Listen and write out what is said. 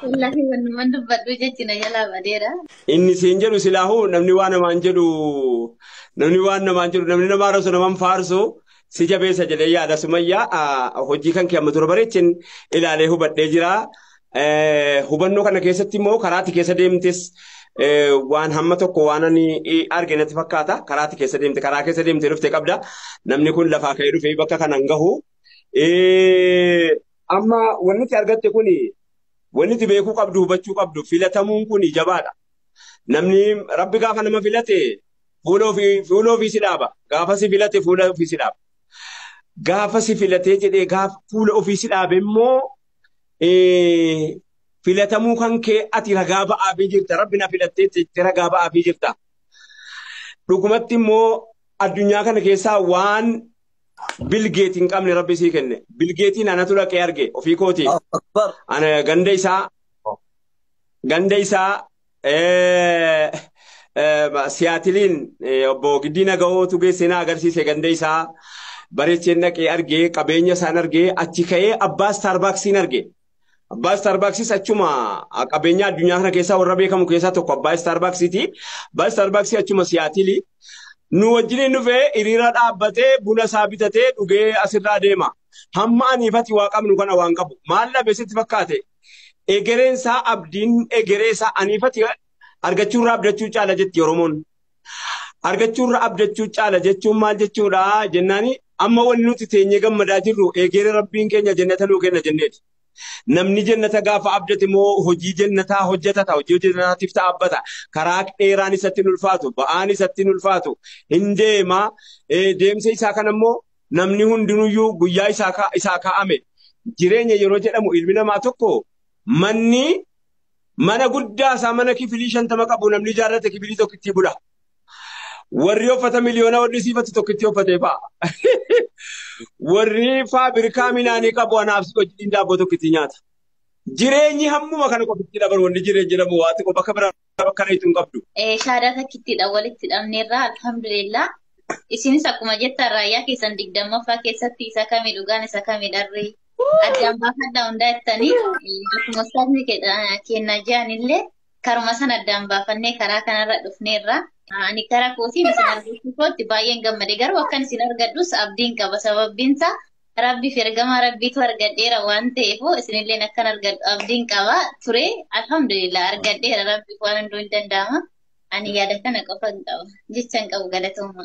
Wallaahi wanumaan dubbadhu jechi na jalaa badeera. Inni siin jedhu silaahuu namni waan namaan jedhu, namni waan namaan jedhu, namni nama arrabsu, naman faarsu si jabeessa jedhee yaada. Sumayyaa, hojii kan kee amma dura bareechin ilaalee hubadhee jira. Hubannoo kana keessatti immoo karaatti keessa deemtes waan hamma tokko waan ani arge natti fakkaata. Karaatti keessa deemte, karaa keessa deemte dhufte qabda. Namni kun lafaa ka'ee dhufee bakka kanan gahu. Amma wanni itti argatte kuni, wanni itti beekuu qabdu, hubachuu qabdu, filatamuun kun jabaadha. Namni Rabbi gaafa nama filate fuula ofii si dhaaba. Gaafa si filate fuula ofii si dhaaba. Gaafa si filatee jedhee, gaafa fuula ofii si dhaabe immoo filatamuu kan kee ati ragaa ba'aafii jirta. Rabbi na filattee jettee ragaa ba'aafii jirta. Dhugumatti immoo addunyaa kana keessaa waan Bill Gates hin qabne Rabbi sii kenne. Bill Gatesiin anatu dhaqee arge ofii kooti. Akbar. Ana ganda isaa Siyaatiliin obbo Giddii Nagahootu geessee na agarsiise. Ganda isaa bareecheen dhaqee argee, qabeenya isaan argee, achi ka'ee abbaa Starbucksiin arge. Abbaa Starbucksis achuma, qabeenya addunyaa kana keessaa warra beekamu keessaa tokko abbaa Starbucksiiti. Abbaa Starbucksii achuma Siyaatilii. Nu wajjiniin dhufee hiriira dhaabbatee buna isaa bitatee dhugee asirraa deema. Hamma aniifati waa qabnu kana waan qabu. Maal dhabe sitti fakkaate? Egereen isaa, abdiin egeree isaa aniifati argachuurraa abdachuu caala jetti Oromoon. Argachuurraa abdachuu caala jechuun maal jechuudha jennaani, amma wanni nuti teenyee gammadaa jirru egeree Rabbiin keenya jannata nuu kenna jenneeti. Namni jannata gaafa abdate immoo hojii jannataa hojjetata, hojii jannataatiif dhaabbata. Karaa dheeraan isatti hin ulfaatu, ba'aan isatti hin ulfaatu. Hin deema. Deemsa isaa kana immoo namni hundinuyyuu guyyaa isaa kaa'ame. Jireenya yeroo jedhamu, ilmi namaa tokko manni mana guddaa isaa mana kifilii 50 qabu namni ijaarrate kifilii tokkitti bula. Warri uffata miliyoona hodhisiifatu tokkitti uffatee fa'a. Warri faabirikaa midhaanii qabu anaaf si wajjin daabboo tokkitti nyaata. Jireenyi hammuma kana qofitti dabalu, wanni jireenya jedhamu waa xiqqoo bakka biraa bakka reetu hin qabdu. Shaadaa takkittiidha walitti hidhamneerra, alhamdulillah. Isinis akkuma jettan raayyaa keessan 20ffaa keessatti isa kamii dhugaan, isa kamii dharri addaan baafadhaa hundaa jettanii, akkuma ustaazni kennaa jiranillee karuma sana addaan baafannee karaa kanarra dhufneerra. Ani karaa kootiin isin argachuu kootti baay'een gammade, garuu akkan isin argadhus abdiin qaba, sababbiin isaa Rabbiif ergamaa Rabbiitu argadheera waan ta'eef isinilleen akkan argadhu abdiin qaba ture. Alhamdulillah, argadheera. Rabbiif waan hunduu hin danda'ama. Ani yaada kana qofa hin qaba, jecha hin qabu, galatooma.